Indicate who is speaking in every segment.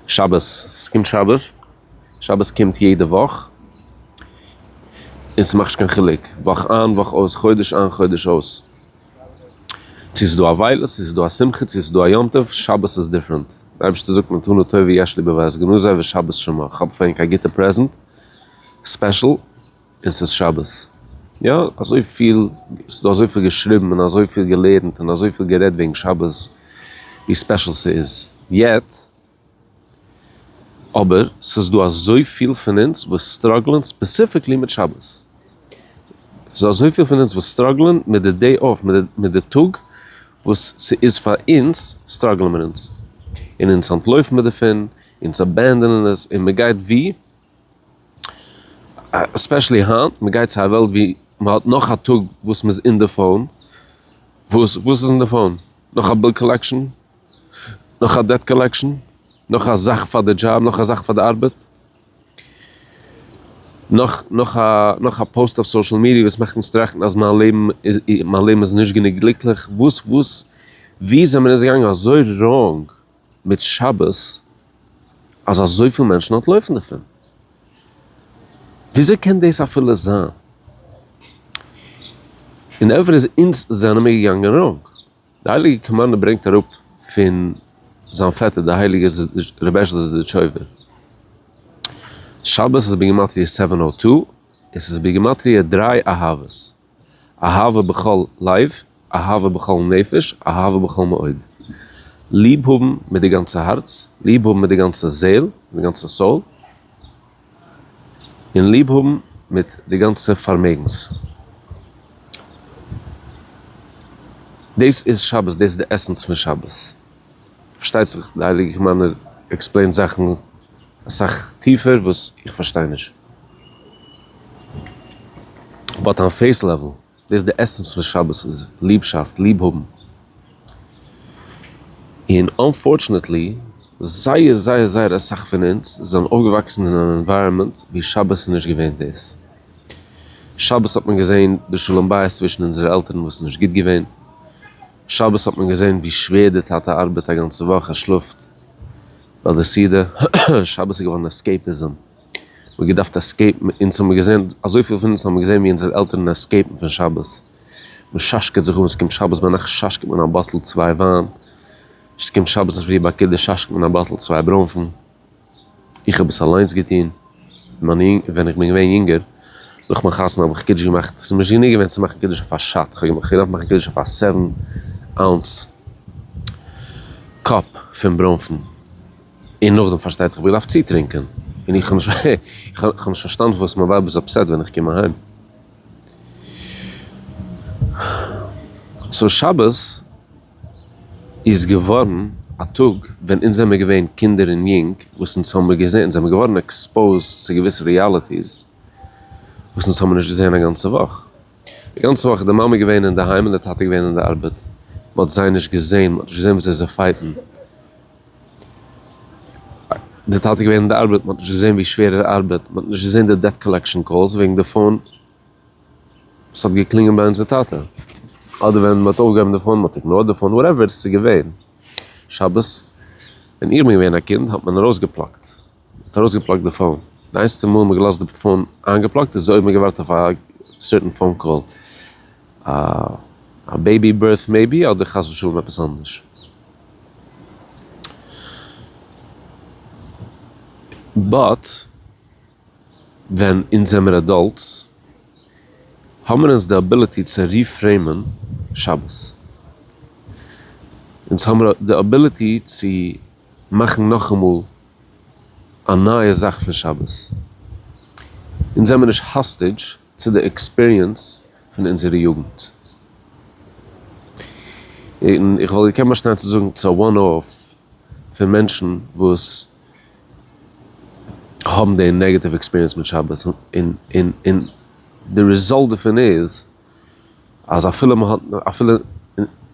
Speaker 1: שבת, ס'קומט שבת, שבת קומט יעדע וואך, און ס'מאכט נישט קיין חילוק, וואך איין וואך אויס, חודש איין חודש אויס, צו ס'איז דא אבילות, צו ס'איז דא א שמחה, צו ס'איז דא א יום טוב, שבת איז different. דער אייבערשטער זאגט מתנה טובה יש לי בבית גנזי ושבת שמה, כ'האב פאר ענק א גוטע present, special, און ס'איז שבת. יא, אזויפיל, ס'איז דא אזויפיל געשריבן און אזויפיל געלערנט און אזויפיל גערעדט וועגן שבת, ווי special ס'איז. יעצט, אבער, ס'איז דא אזויפיל פון אונז וואס struggle ען specifically מיט שבת. ס'איז דא אזויפיל פון אונז וואס struggle ען מיט די day off, מיט די טאג וואס ס'איז פאר אונז, struggle ען מיר אונז. און אונז אנטלויפן מיר דערפון, אונז abandon ען עס, און מ'גייט ווי? especially היינט, מען גייט צו א וועלט ווי מען האט נאך א טאג וואס מען איז אין די phone, וואס וואס איז אין די phone? נאך א bill collection? נאך א debt collection? נאך א זאך פאר די דזשאב? נאך א זאך פאר די ארבעט? נאך נאך א נאך א post אויף social media וואס מאכט אונז טראכטן אז מיין לעבן איז מיין לעבן איז נישט גענוג גליקליך? וואס וואס ווי זעמיר אונז געגאנגען אזוי wrong מיט שבת אז אזויפיל מענטשן אנטלויפן דערפון? וויאזוי קען דאס אפילו זיין? און די ענטפער איז אונז זענען מיר געגאנגען wrong. די הייליגע קאמארנער ברענגט אראפ פון זיין פעטער די הייליגע רבי הערשל זידיטשויבער, שבת איז בגימטריא seven o two און ס'איז בגימטריא דריי אהבות, אהבה בכל לב, אהבה בכל נפש, אהבה בכל מאוד. ליב האבן מיט די גאנצע הארץ, ליב האבן מיט די גאנצע זעהל, מיט די גאנצע soul, און ליב האבן מיט די גאנצע פארמעגנס. דאס איז שבת, דאס איז די essence פון שבת. פארשטייט זיך די הייליגע קאמארנער explain ט זאכן אסאך טיפער וואס איך פארשטיי נישט. but on face level, דאס איז די essence פון שבת איז ליבשאפט, ליב האבן. און unfortunately, זייער זייער זייער אסאך פון אונז זענען אויפגעוואקסן אין אן environment ווי שבת איז נישט געווען דאס. שבת האט מען געזען די שלום בית צווישן אונזערע עלטערן וואס איז נישט גוט געווען. שבת האט מען געזען ווי שווער די טאטע ארבעט א גאנצע וואך, ער שלאפט ביי די סעודה. שבת איז געווארן escapism. מ'האט געדארפט escape ן, אונז האבן געזען, אזויפיל פון אונז האבן געזען ווי אונזערע עלטערן escape ן פון שבת, מ'שאשקעט זיך אן, ס'קומט שבת ביינאכט שאשקעט מען א bottle צוויי וויין, ס'קומט שבת אינדערפרי ביי קידוש שאשקעט מען א bottle צוויי ברוינפן, איך האב עס אליינס געטון, ווען איך בין געווען יונגער, נאך מיין חתונה האב איך קידוש געמאכט, ס'איז מיר נישט גענוג געווען צו מאכן קידוש אויף א shot, כ'האב געדארפט מאכן קידוש אויף א seven ounce cup פון ברוינפן. און נאכדעם פארשטייט זיך האב איך געדארפט צוטרינקען, און איך האב נישט איך האב נישט פארשטאנען פארוואס מיין ווייב איז upset ווען איך קום אהיים. so שבת איז געווארן א טאג ווען אונז זעמיר געווען קינדער און יונג, וואס אונז האמיר געזען, אונז זעמיר געווארן exposed צו געוויסע realities וואס אונז האמיר נישט געזען א גאנצע וואך. די גאנצע וואך איז די מאמע געווען אינדערהיים און די טאטע געווען אין די ארבעט, מען האט זיי נישט געזען, מען האט נישט געזען וויאזוי זיי fight ן. די טאטע איז געווען אין די ארבעט, מען האט נישט געזען ווי שווער ער ארבעט, מען האט נישט געזען די debt collection calls וועגן די phone וואס האט געקלינגען ביי אונזער טאטע, אדער ווען מען האט אויפגעהויבן די phone, מען האט ignored די phone, whatever עס איז געווען. שבת ווען איך בין געווען א קינד האט מען ארויסגע plug ט, מען האט ארויסגע plug ט די phone, די איינציגסטע מאל מען האט געלאזט די phone איינגע plug ט איז אויב מען האט געווארט אויף א certain phone call, א baby birth maybe, אדער חס ושלום עפעס אנדערש. but ווען אונז זעמיר adults האמיר אונז די ability צו reframe ען שבת. אונז האמיר די ability צו מאכן נאכאמאל א נייע זאך פון שבת. אונז זעמיר נישט hostage צו די experience פון אונזערע יוגנט. און איך וואלט געקענט באשטיין צו זאגן צו א one off פון מענטשן וואס האבן די negative experience מיט שבת, און און און די result דערפון איז אז אפילו מען האט אפילו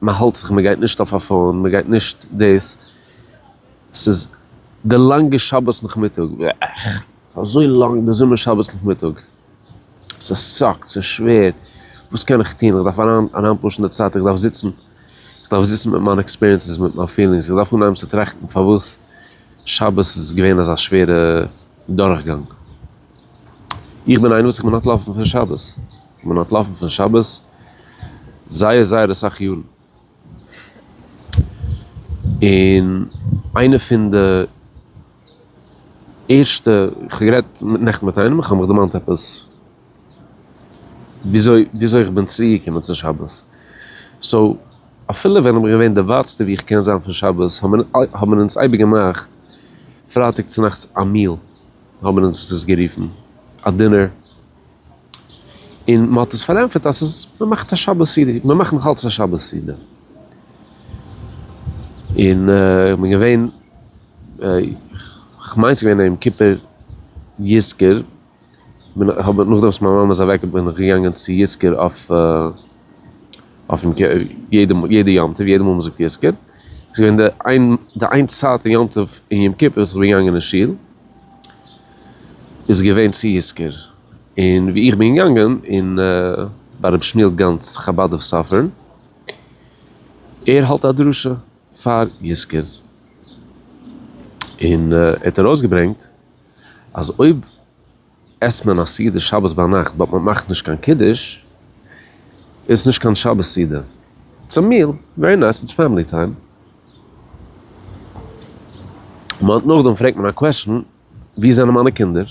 Speaker 1: מען האלט זיך מען גייט נישט אויף א phone מען גייט נישט דאס, ס'איז די לאנגע שבת נאכמיטאג, אזוי לאנג די זומער שבת נאכמיטאג. ס' suck ט, ס'איז שווער, וואס קען איך טון, איך דארף אריין אריין push ן די צייט, איך דארף זיצן, איך דארף זיצן מיט מיינע experiences, מיט מיינע feelings, איך דארף אנהייבן צו טראכטן פארוואס. שבת איז געווען אזא שווערע דורכגאנג. איך בין איינער וואס איך בין אנטלאפן פון שבת. איך בין אנטלאפן פון שבת זייער זייער אסאך יארן. און איינע פון די ערשטע, איך האב גערעדט נעכטן מיט איינעם, איך האב מיך דערמאנט עפעס וויאזוי וויאזוי איך בין צוריק געקומען צו שבת. so אפילו ווען איך בין געווען די ווייטסטע ווי איך קען זיין פון שבת, האבן אונז אייביג געמאכט פרייטאג צונאכטס א meal, האבן אונז עס גערופן, א dinner. און מען האט עס פארענטפערט אז ס'איז מען מאכט א שבת סעודה, מען מאכט נאך אלץ א שבת סעודה. און איך בין געווען, כ'מיין ס'איז געווען יום כיפור יזכור, בין איך האב נאכדעם וואס מיין מאמע איז אוועק בין איך געגאנגען צו יזכור אויף אויף יום כיפור, יעדע יעדע יום טוב, יעדע מאל מ'זאגט יזכור, ס'איז געווען די איין די איין צייט אין יום טוב אין יום כיפור וואס איך בין געגאנגען אין שול, איז געווען צו יזכור, און ווי איך בין געגאנגען אין ביי רבי שמואל גאנץ חבד of סאפערן, ער האלט א דרשה פאר יזכור, און ער האט ארויסגעברענגט אז אויב עסט מען א סעודה שבת ביינאכט but מען מאכט נישט קיין קידוש, איז עס נישט קיין שבת סעודה, it's a meal, very nice, it's family time. נאכדעם פרעגט מען א question, ווי זענען מיינע קינדער?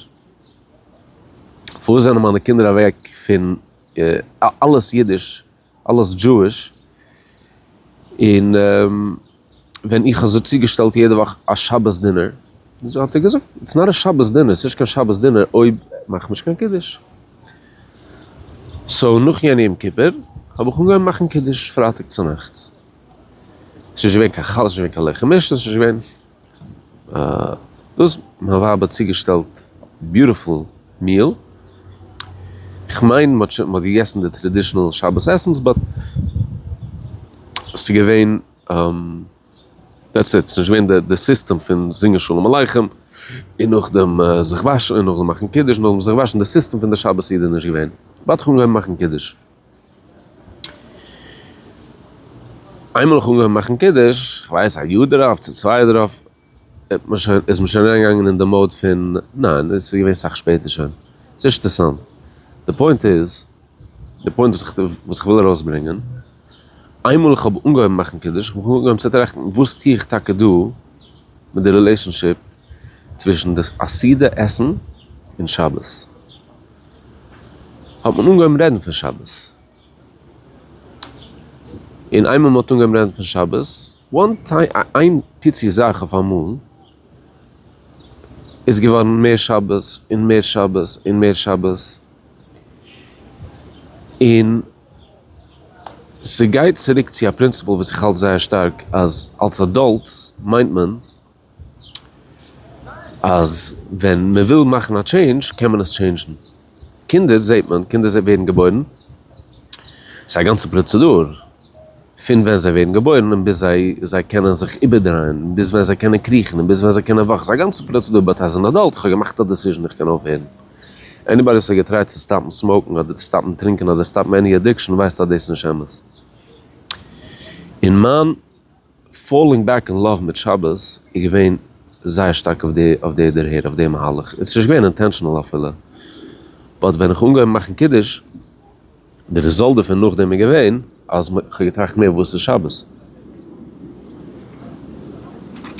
Speaker 1: פארוואס זענען מיינע קינדער אוועק פון אלעס אידיש, אלעס Jewish, און ווען איך האב זיי צוגעשטעלט יעדע וואך א שבת dinner, האט ער געזאגט, it's not א שבת dinner, ס'נישט קיין שבת dinner אויב מאכט מען נישט קיין קידוש. so נאך יענע יום כיפור האב איך אנגעהויבן מאכן קידוש פרייטאג צונאכטס. ס'נישט געווען קיין חלה, ס'נישט געווען קיין לחם משנה, ס'נישט געווען דאס. מיין ווייב האט צוגעשטעלט beautiful meal, כ'מיין מ'האט שוין מ'האט געגעסן די traditional שבת עסנס but ס'איז געווען that's it, ס'נישט געווען די סיסטעם פון זינגען שלום עליכם און נאכדעם זיך וואשן און נאכדעם מאכן קידוש און נאכדעם זיך וואשן, די סיסטעם פון די שבת סעודה איז נישט געווען, but כ'האב אנגעהויבן מאכן קידוש. איינמאל איך האב אנגעהויבן מאכן קידוש, כ'ווייס א יאר דערויף צו צוויי יאר דערויף, איז מען שוין אריינגעגאנגען אין די mode פון, ניין, עס איז געווען סאך שפעטער שוין, ס'איז נישט אינטערעסאנט. די point איז, די point וואס איך וויל ארויסברענגען, איינמאל איך האב אנגעהויבן מאכן קידוש, איך האב אנגעהויבן צו טראכטן, וואס טו איך טאקע דא מיט די relationship צווישן די א סעודה עסן און שבת? האט מען אנגעהויבן רעדן פון שבת. און איינמאל מ'האט אנגעהויבן רעדן פון שבת, one time, איין פיצי זאך אויף אמאל, איז געווארן מער שבת און מער שבת און מער שבת. און ס'גייט צוריק צו א principle וואס איך האלט זייער שטארק, אז אלס adults מיינט מען אז ווען מען וויל מאכן א change קען מען עס change ן. קינדער זעט מען, קינדער ווערן געבוירן, ס'איז א גאנצע פראצעדור פון ווען זיי ווערן געבוירן און ביז זיי זיי קענען זיך איבערדרייען, און ביז ווען זיי קענען קריכן, און ביז ווען זיי קענען וואקן, ס'איז א גאנצע פראצעדור, but as an adult, כ'האב געמאכט א decision איך קען אויפהערן. anybody וואס האט געטרייט צו stop ן smoke ן אדער צו stop ן טרינקען אדער stop ן any addiction ווייסט אז דאס איז נישט אמת. און מיין falling back in love מיט שבת איז געווען זייער שטארק אויף די אויף די דערהער אויף די מהלך, עס איז נישט געווען intentional אפילו, but ווען איך אנגעהויבן מאכן קידוש, די result דערפון נאכדעם איז געווען אז איך האב געטראכט מער וואס איז שבת,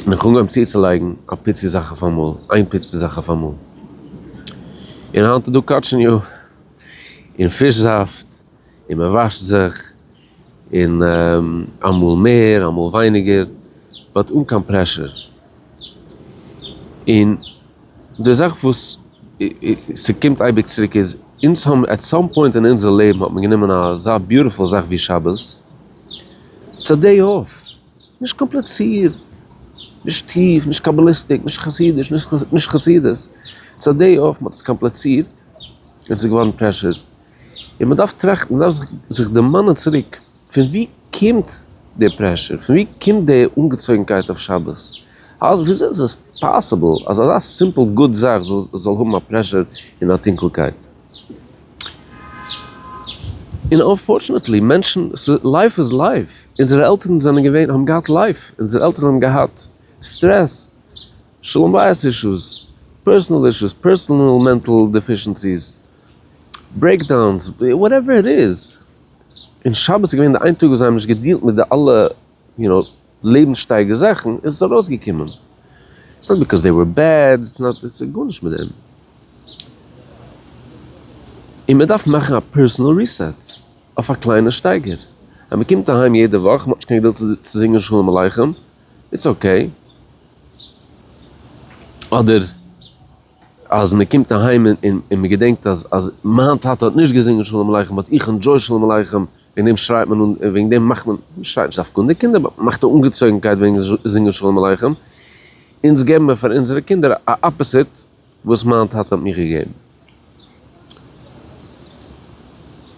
Speaker 1: און איך האב אנגעהויבן צוצולייגן א פיצי זאך אויף אמאל, איין פיצי זאך אויף אמאל, און היינט איז דא קאטשעניו און פיש זאפט און מען וואשט זיך. און אמאל מער אמאל ווייניגער, but אן קיין pressure. און די זאך וואס ס'קומט אייביג צוריק איז, אונז האבן at some point אין אונזער לעבן האט מען גענומען אזא beautiful זאך ווי שבת, it's a day off, נישט קאמפליצירט, נישט טיף, נישט קאבאליסטיק, נישט חסידיש, נישט חסידות, it's a day off, מ'האט עס קאמפליצירט און ס'איז געווארן pressure. און מען דארף טראכטן, מען דארף זיך דערמאנען צוריק, פון ווי קומט די pressure, פון ווי קומט די אנגעצויגנקייט אויף שבת? וויאזוי איז עס possible אז אזא simple good זאך זאל האבן א pressure און א טונקלקייט? און unfortunately מענטשן, life איז life, אונזערע עלטערן זענען געווען, האבן געהאט life, אונזערע עלטערן האבן געהאט סטרעס. שלום בית issues, personal issues, personal mental deficiencies, breakdowns, whatever it is. און שבת איז געווען די איין טאג וואס זיי האבן נישט געדילט מיט די אלע you know לעבנסשטייגער זאכן, איז עס ארויסגעקומען. It's not because they were bad, it's not, עס איז גארנישט מיט דעם. און מען דארף מאכן א personal reset אויף א קליינע שטייגער. אז מען קומט אהיים יעדע וואך, מען האט נישט קיין געדולד צו זינגען שלום עליכם, it's okay. אדער אז מען קומט אהיים און מען געדענקט אז אז מיין טאטע האט נישט געזינגען שלום עליכם but איך enjoy שלום עליכם, וועגן דעם שרייט מען אן, וועגן דעם מאכט מען, מען שרייט נישט דווקא אן די קינדער, but מען מאכט א אנגעצויגנקייט וועגן זינגען שלום עליכם, אונז געבן מיר פאר אונזערע קינדער א opposite וואס מיין טאטע האט מיך געגעבן.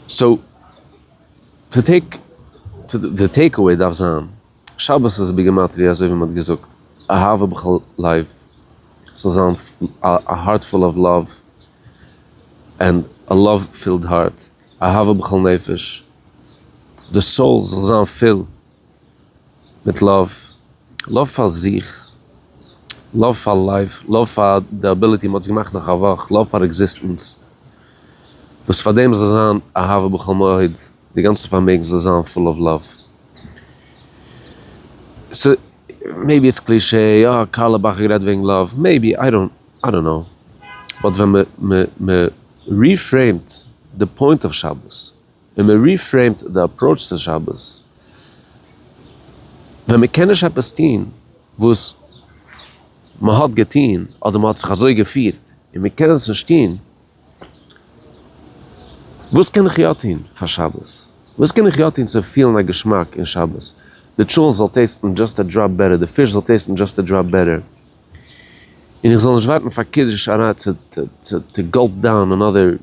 Speaker 1: So, to take, די takeaway דארף זיין, שבת איז בגימטריא אזוי ווי מען האט געזאגט, אהבה בכל לב, ס'זאל זיין א heart full of love, and a love filled heart, אהבה בכל נפש, די soul זאל זיין פול מיט love, love פאר זיך, love פאר life, love פאר די ability מען האט עס געמאכט נאך א וואך, love פאר existence, וואס פאר דעם זאל זיין אהבה בכל מאוד, די גאנצע פארמעגן זאל זיין full of love. So maybe it's cliché, יא קארלעבאך האט גערעדט וועגן love, maybe, I don't, I don't know. But ווען מען reframe ט די point אויף שבת, ווען מען reframe ט די approach צו שבת, ווען מען קען נישט עפעס טון וואס מען האט געטון אדער מען האט זיך אזוי געפירט און מען קען עס נישט טון, וואס קען איך יא טון פאר שבת? וואס קען איך יא טון צו פילן א געשמאק אין שבת? די טשולנט זאל taste ן just a drop better, די פיש זאל taste ן just a drop better, און איך זאל נישט ווארטן פאר קידוש אריין צו to gulp down another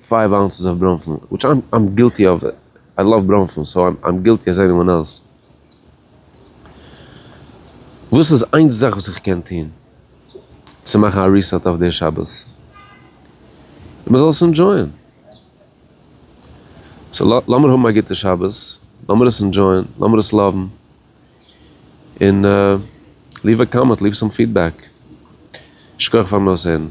Speaker 1: five ounces of בראנפן, which I'm guilty of, I love בראנפן, so I'm guilty as anyone else. וואס איז איין זאך וואס איך קען טון צו מאכן א reset אויף די שבת? און מען זאל עס enjoy ען. So לאמיר האבן א גוטע שבת, לאמיר עס enjoy ען, לאמיר עס love ן, און leave a comment, leave some feedback. שכוח פארן אויסהערן.